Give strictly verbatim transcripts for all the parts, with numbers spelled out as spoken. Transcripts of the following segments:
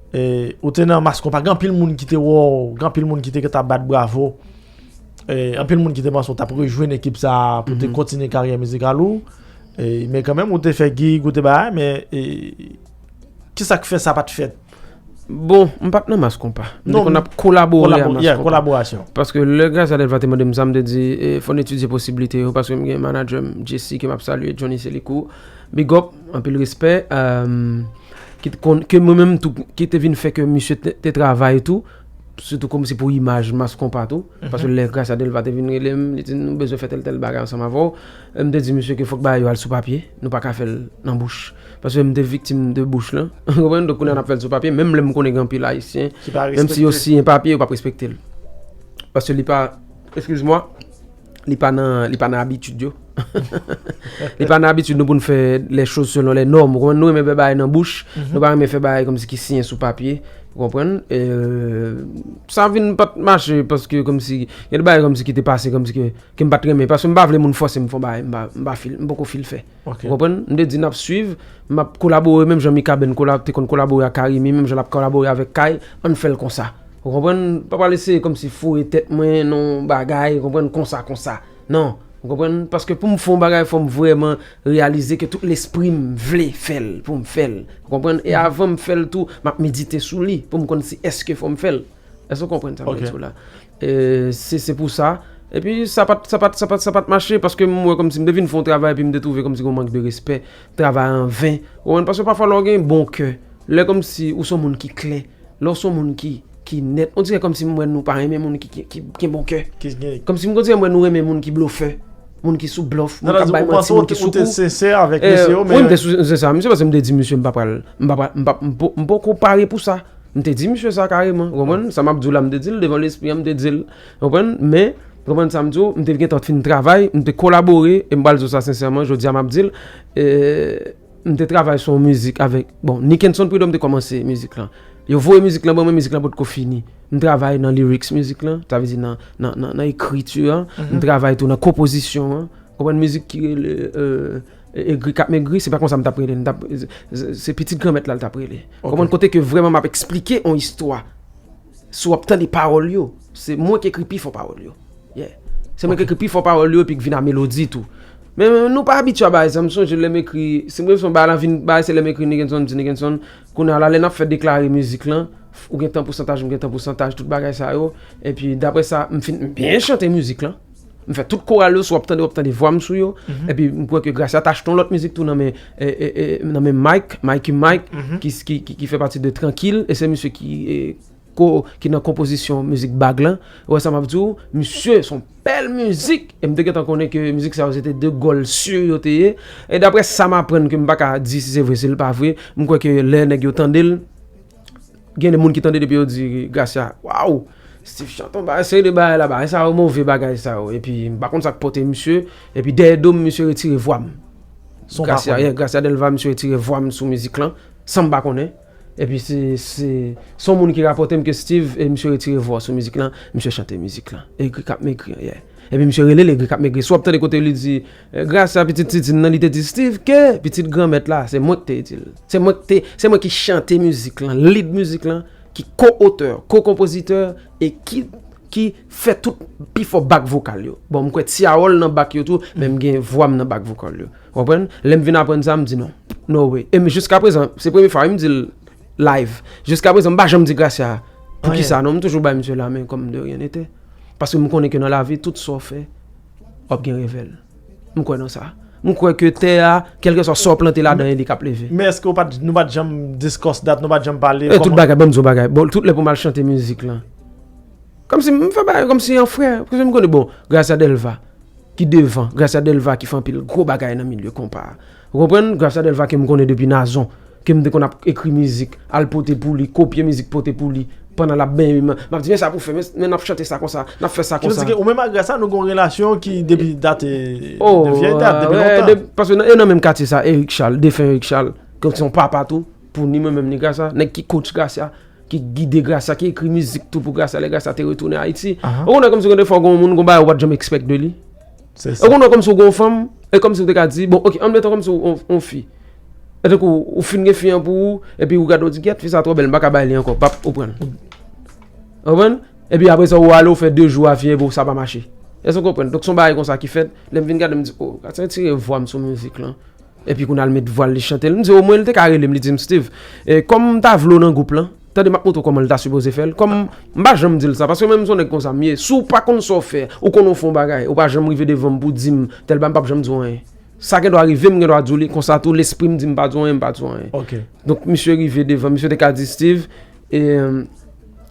E, ou te nan Mass Konpa, gen anpil moun ki te wè w, gen anpil moun ki te gentan bat bravo. E, anpil moun ki te panse w t ap rejwenn ekip sa a pou te kontinye karyè mizikal ou. E, men kanmenm, ou te fè gig, ou te bagay, men e, kisa k fè sa pa t fèt? Bon, m pa t nan Mass Konpa. M te konn ap kolabore a Mass Konpa. Paske lè Gracia Delva te mande m sa, m te di, e, fò n etidye posiblite yo, paske m gen manager m, Jesse, ke m ap salye, Johnny Selikou. Big up, anpil respè. Ke mwen menm tou, ki te vin fè ke misye te travay tou, sitou kòmsi pou imaj Mass Konpa tou. Paske lè Gracia Delva te vin rele m, li di nou bezwen fè tèl tèl bagay ansanm avè w. M te di misye ke fòk bagay yo al sou papye, nou pa ka fè l nan bouch. Paske m te viktim de bouch lan. Ou konprann? Donk kounye a n ap fè l sou papye, menm lè m konnen gen anpil Ayisyen, menm si yo siyen papye, yo p ap respekte l. Paske li pa, excuse-moi, li pa nan, li pa nan abitid yo. Li pa nan abitid nou pou n fè les choses selon les normes. Ou konprann? Nou renmen fè bagay nan bouch, nou pa renmen fè bagay kòmsi ki siyen sou papye. Ou konprann? E, sa vin pa t mache paske kòmsi, gen de bagay kòmsi ki te pase kòmsi ke, ke m pa t renmen. Paske m pa vle moun fòse m fè yon bagay, m pa, m pa fil, m poko fil fè. Ou konprann? M te di n ap swiv, m ap kolabore menm jan Mikaben te konn kolabore ak Carimi, menm jan l ap kolabore avèk Kay, ann fè l konsa. Ou konprann? Pa pral eseye kòmsi foure tèt mwen nan bagay, ou konprann, konsa, konsa. Non. Ou konprann? Paske pou m fè yon bagay, fò m vrèman reyalize ke tout lespri m vle fè l, pou m fè l. Ou konprann? E avan m fè l tou, m ap medite sou li, pou m konn si èske fò m fè l. Èske w konprann sa m vle di w la? E, se, se pou sa. Epi sa pa t, sa pa t, sa pa t, sa pa t mache, paske m wè kòmsi m te vin fè yon travay, epi m te twouve kòmsi gen yon mank de respè, travay an ven. Ou konprann? Paske pafwa lè w gen bon kè, lè kòmsi ou se yon moun ki klè, lè w se yon moun ki, ki nèt, on dirè kòmsi m wè nou pa renmen moun ki, ki, ki gen bon kè. Kòmsi m, on dirè m wè nou renmen moun ki blofè, moun ki sou blòf, moun k ap bay manti, moun ki sou kou. Wi, m te sou, se sa. Misye, paske m te di misye m pa pral, m pa pral, m pa, m po-, m poko pare pou sa. M te di misye sa kareman, ou konprann? Sa m ap di w la, m te di l devan lespri an, m te di l, ou konprann? Men, ou konprann sa m di w, m te gentan fin travay, m te kolabore, e m pral di w sa sensèman, jodi a m ap di l, e, m te travay sou yon mizik avèk, bon, Nickenson Prud'homme te kòmanse mizik lan. Yo voye mizik lan ban mwen, mizik lan potko fini. M travay nan lyrics mizik lan, sa vle di nan, nan, nan, nan ekriti an, m travay tou nan konpozisyon an. Konprann? Mizik ki rele, e, Egri k ap megri, se pa konsa m t ap rele l, m t ap, se, se Pitit Granmèt la l t ap rele. Konprann? Kote ke vrèman m ap eksplike yon istwa. Si w ap tande pawòl yo, se mwen k ekri pi fò pawòl yo. Yeah. Se mwen k ekri pi fò pawòl yo, epi k vin a melodi tou. Men, men nou pa abitye a bagay sa, m sonje lè m ekri, si m reflechi yon bagay la vin, bagay se lè m ekri Nickenson, m di Nickenson, kounye a la, lè n ap fè deklare mizik lan, ou gen tan pousantaj, m gen tan pousantaj, tout bagay sa yo. Epi, daprè sa, m fin, m byen chante mizik lan. M fè tout koral yo, si w ap tande, w ap tande vwa m sou yo. Epi, m kwè ke Gracia t achte yon lòt mizik tou nan men, e, e, e, nan men Mike, Mikey Mike, ki, ki, ki, ki fè pati de Trankil, e se misye ki, e, ko, ki nan konpozisyon mizik Bag lan. Ou wè sa m ap di w, misye, se yon bèl mizik. E m te gentan konnen ke mizik sa yo, se te de gòl si yo te ye. E daprè sa m aprann, ke m pa ka di si se vre, si l pa vre, m kwè ke lè nèg yo tande l, gen de moun ki tande depi yo di Gracia, waw, Steve chante yon bagay, seri de bagay la, bagay sa yo, move bagay sa yo. Epi, m pa konn sa k pote misye, epi dèyè do m, misye retire vwa m. Gracia, yeah, Gracia Delva, misye retire vwa m sou mizik lan, san m pa konnen. Epi se, se, se yon moun ki rapòte m ke Steve, e misye retire vwa w sou mizik lan, misye chante mizik lan. Egri k ap megri an, yeah. Epi misye rele l Egri k ap megri. Si w ap tande kote li di, e, Gracia pitit Titine nan, li te di, Steve, ke pitit Granmèt la, se mwen k te di l. Se mwen k te, se mwen ki chante mizik lan, lead mizik lan, ki ko-otè, ko-konpozitè, e ki, ki fè tout pifò bak vokal yo. Bon, m kwè ti awòl nan bak yo tou, men m gen vwa m nan bak vokal yo. Ou konprann? Lè m vin aprann sa, m di non. No way. E m jiskaprezan, se premye fwa wi m di l live. Jiskaprezan, m pa janm di Gracia poukisa non, m toujou bay misye lamen kòm de rien n'était. Paske m konnen ke nan lavi, tout sa w fè, w ap gen revè l. M kwè nan sa. M kwè ke tè a, kèlkeswa sa w plante ladan, e li k ap leve. Men èske w pa t, nou pa t janm discuss dat, nou pa t janm pale? E tout bagay, ban m di w bagay. Bon, tout lè pou m al chante mizik lan. Kòmsi m fè bagay kòmsi an frè. Paske m konnen, bon, Gracia Delva ki devan, Gracia Delva ki fè anpil gwo bagay nan milye konpa a. Ou konprann? Gracia Delva ke m konnen depi Nazon, ke m te konn ap ekri mizik, al pote pou li, kopye mizik pote pou li, pandan l ap benyen, m, m ap di, men sa pou fè, men, men n ap chante sa konsa, n ap fè sa konsa. Ki vle di ke ou menm ak Gracia, nou gen yon relasyon ki depi dat, e, de vyèy dat, depi lontan. Paske nan, e nan menm katye sa, Eric Charles, defen Eric Charles, ke se yon papa tou, pou ni mwen menm ni Gracia, nèg ki coach Gracia, ki gide Gracia, ki ekri mizik tou pou Gracia, lè Gracia te retounen Ayiti. Ou konnen kòmsi gen de fwa gen yon moun, gen yon bagay ou pa t janm expect de li. Ou konnen kòmsi w gen yon fanm, e kòmsi w te ka di, bon, ok, admeton kòmsi w, w, w fi. E tankou ou fin gen fi an pou ou, epi ou gade ou di, "Gyèt, fi sa twò bèl, m pa ka bay li ankò, pap, ou pran l." Ou konprann? Epi apre sa, ou ale, ou fè de jou a fi an, epi sa pa mache. Èske w konprann? Donk, se yon bagay konsa ki fèt. Lè m vin gade, m di, "O, gad sa retire vwa m sou mizik lan." Epi kounye a l met vwa l, li chante l. M di, "Omwen, li te ka rele m, li di m, 'Steve, e, kòm m ta vle w nan gwoup lan, tande m ap montre w kòman l ta sipoze fè l.'" Kòm m pa janm di l sa, paske menm se yon nèg konsa m ye. Si w pa konn sa w fè, ou konn ou fè yon bagay, ou pa janm rive devan m pou di m, tèl bagay, m p ap janm di w anyen. Sa gen dwa rive m, gen dwa di w li konsa tou, lespri m di m pa di w anyen, m pa di w anyen. Donk, misye rive devan, misye te ka di, "Steve, e,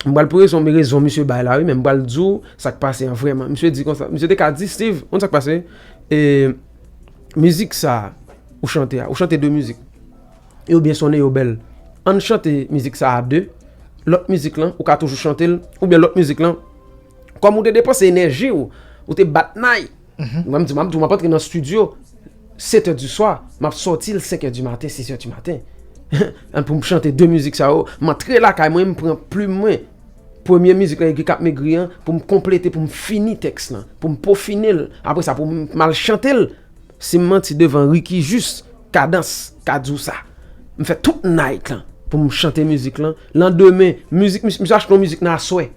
m pral pou rezon, men rezon misye bay la, wi, men m pral di w sa k pase an vrèman." Misye di konsa, misye te ka di, "Steve, konn sa k pase? E, mizik sa ou chante a, ou chante de mizik. Yo byen sonnen, yo bèl. Ann chante mizik sa a de. Lòt mizik lan, ou ka toujou chante l, oubyen lòt mizik lan, kòm ou te depanse enèji w, ou te bat nay, mwen, m di, m ap di w, m ap antre nan estidyo, sèt è di swa, m ap sòti l senk è di maten, sis è di maten. Pou m chante de mizik sa yo, m antre lakay mwen, m pran plim mwen. Premye mizik lan, Egri k ap megri an, pou m konplete, pou m fini tèks lan, pou m pofine l. Apre sa, pou m, m al chante l. Si m manti devan Ricky, jis kadans ka di w sa. M fè tout night lan pou m chante mizik lan. Landemen, mizik, misye, misye achte yon mizik nan aswè.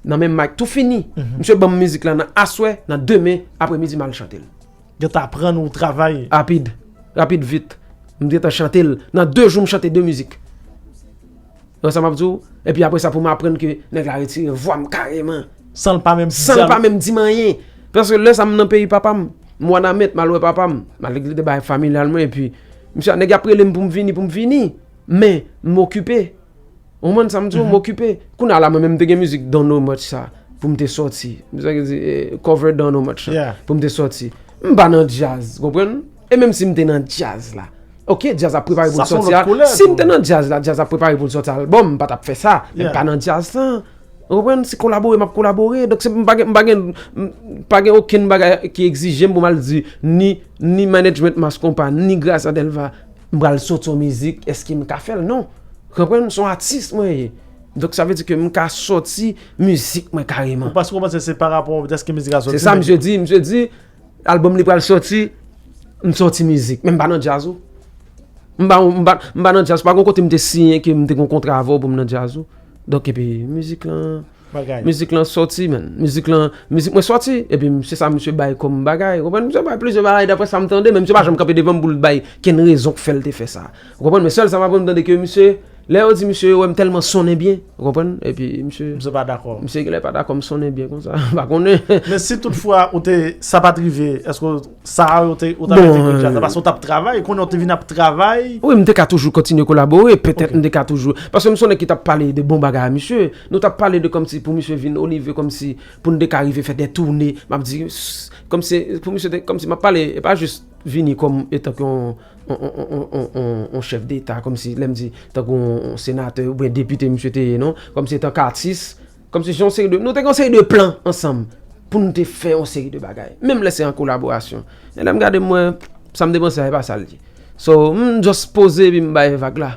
Nan men Mike, tou fini. Misye ban m mizik lan nan aswè, nan demen, apremidi, m al chante l. Yo t aprann ou travay. Rapid. Rapid, vit. M gentan chante l. Nan de jou, m chante de mizik. Ou wè sa m ap di w? Epi apre sa, pou m aprann ke nèg la retire vwa m kareman. San l pa menm di San l pa menm di m anyen. Paske lè sa m nan peyi papa m, m Wanament, m al wè papa m. Malgre li te bay familyal mwen, epi misye, nèg y ap rele m pou m vini, pou m vini. Men, m okipe. Ou konprann sa m di w? M okipe. Kounye a la, mwen menm, m te gen mizik Don't Know Much sa, pou m te sòti. Sa vle di, eh, cover Don't Know Much sa, pou m te sòti. M pa nan djaz, konprann? E menm si m te nan djaz la, oke, djaz ap prepare pou l sòti a. Si m te nan djaz la, djaz ap prepare pou l sòti albòm, m pa t ap fè sa. Men m pa nan djaz lan. Ou konprann? Se kolabore m ap kolabore. Donk, se, m pa gen, m pa gen, m pa gen okenn bagay ki egzije m pou m al di ni, ni management Mass Konpa, ni Gracia Delva, m pral sòti yon mizik, èske m ka fè l? Non. Ou konprann? Se yon atis mwen ye. Donk, sa vle di ke m ka sòti mizik mwen kareman. Ou panse, ou panse se pa rapò dèske mizik la sòti? Se sa misye di, misye di, albòm li pral sòti, m sòti mizik. Men m pa nan djaz ou. M pa, m pa, m pa nan djaz, pa gon kote m te siyen ke m te gon kontra avè w pou m nan djaz ou. Donk, epi mizik lan, mizik lan sòti, man. Mizik lan, mizik mwen sòti, epi m, se sa misye bay kòm bagay. Ou konprann? Misye bay plizyè bagay daprè sa m tande, men misye pa janm kanpe devan m pou l bay kenn rezon k fè l te fè sa. Ou konprann? Men sèl sa m aprann tande ke misye, lè yo di misye, yo wè m tèlman sonnen byen. Ou konprann? Epi misye, misye pa dakò. Misye genlè pa dakò m sonnen byen konsa. M pa konnen. Men si toutfwa ou te, sa pa t rive, èske sa a, ou te, ou t ap evite djaz la, paske ou t ap travay, kounye a ou te vin ap travay. Wi, m te ka toujou kontinye kolabore, petèt m te ka toujou, paske m se yon nèg ki t ap pale de bon bagay a misye, nou t ap pale de kòmsi pou misye vin Olive, kòmsi pou n te ka rive fè de toune, m ap di, s-, kòmsi pou misye te, kòmsi m ap pale, e pa jis vini kòm etanke yon, yon, yon, yon, yon, yon, yon chèf deta, kòmsi lè m di tankou yon, yon senatè oubyen depite misye te ye, non, kòmsi etanke atis, kòmsi se yon seri de, nou te gen yon seri de plan ansanm pou n te fè yon seri de bagay. Menm lè se an kolaborasyon. Men lè m gade m wè sa m te panse a, e pa sa l ye. So, m just poze epi m bay vag la.